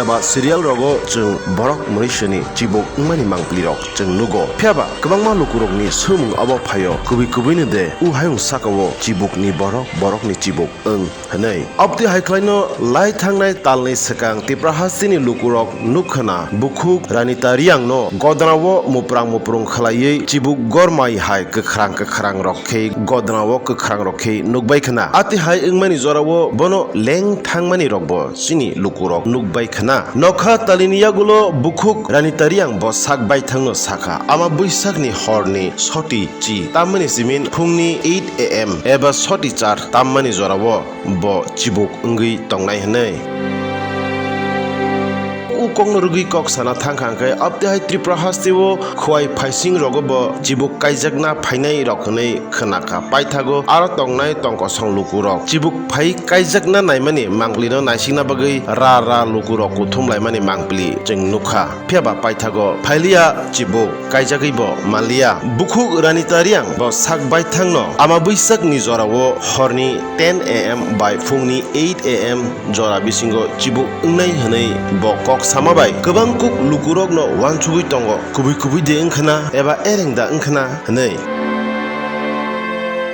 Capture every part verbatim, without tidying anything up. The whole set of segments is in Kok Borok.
eba serial rogo chwng borok mwnwisani chibuk wngmani mangpili rok chwng nugo. Phiyaba kwbangma lukurokni swngmung abo phaio, kubui kubui no de u hayung sakao chibuk ni borok, borok ni chibuk wng hwnwi. Abtwi hai khlaino lai thangnai talni swkang Tipra hasteni lukurok nukkhana bukhuk Ranita Riyang no godnao muprang muprung khlaiwi chibuk gormai hai kwkhrang kwkhrang rok khe godnao kwkhrang rok khe nukbai khna. Atihai wngmani jorao bono leng thangmani rokbo chini lukurok nukbai khna. Nokha talini yagulo bukhuk Ranita Riyang bo sak baithangno sakha, ama bwsakni horni soti chi, tamni simin phungni eight A M eba soti char tammani jorao bo chibuk wngwi tongnai hwnwi. U kokno rwgwi kok sana thangkha hwnkhe, abtwi hai Tripura hasteo khwai phaising rogo bo chibuk kaijakna phainai rok hwnwi khwnakha. Paithago aro tongnai tongkosong lukurok chibuk phai kaijakna naimani mangpilino naisikna bagwi ra ra lukurok kuthum laimani mangpili chwng nukha. Phiyaba paithago phailiya chibuk kaijagwi bo manliya. Bukhuk Ranita Riyang bo sak baithangno ama bwsakni jorao horni ten A M bai phungni eight A M jora bisingo chibuk wngnai hwnwi bo kok sama bai kwbang kuk lukurokno uansugwi tongo, kubui kubui de wngkhna eba ereng da wngkhna hwnwi.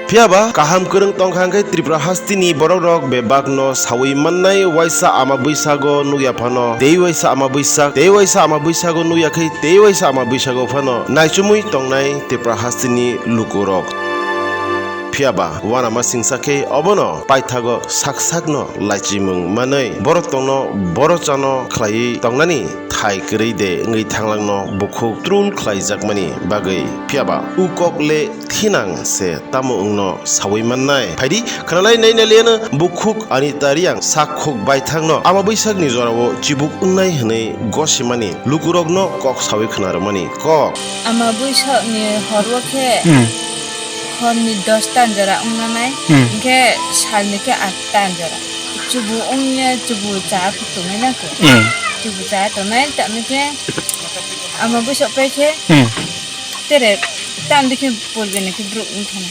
Phiyaba kaham kwrwng tongkha hwnkhe Tripura hasteni borokrok bebakno saui mannai, waisa ama bwsago nukya phano, tei waisa ama bwsak, tei waisa ama bwsago nukya khe, tei waisa ama bwsago phano naichomwi tongnai Tripura hasteni lukurok. Phiyaba uanama singsa khe obono paithago sak sakno laichimung manwi borok tongno boro chano khlaiwi tongnani thai kwrwi de wngwi thanglangno bukhuk trul khlaijakmani bagwi. Phiyaba u kok le thinang se tamo wngno saui mannai? Phaidi, khwnalai nai naliano bukhuk ani tari ang sak khuk baithangno ama bwsakni jorao chibuk wngnai hwnwi gosimani lukurokno kok saui khwnarwmani kok. Ama bwsakni horwo khe Hmm. horni dos tan jora wngnanai, Hmm. hwnkhe salni khe at tan jora. Chubu wngya, chubu cha tongwi nangkhe. Hmm. Chubu cha tongnai, tamo khe ama bwsak pai khe Hmm. tere tan dikhe purbe ni khe bruk wngthana.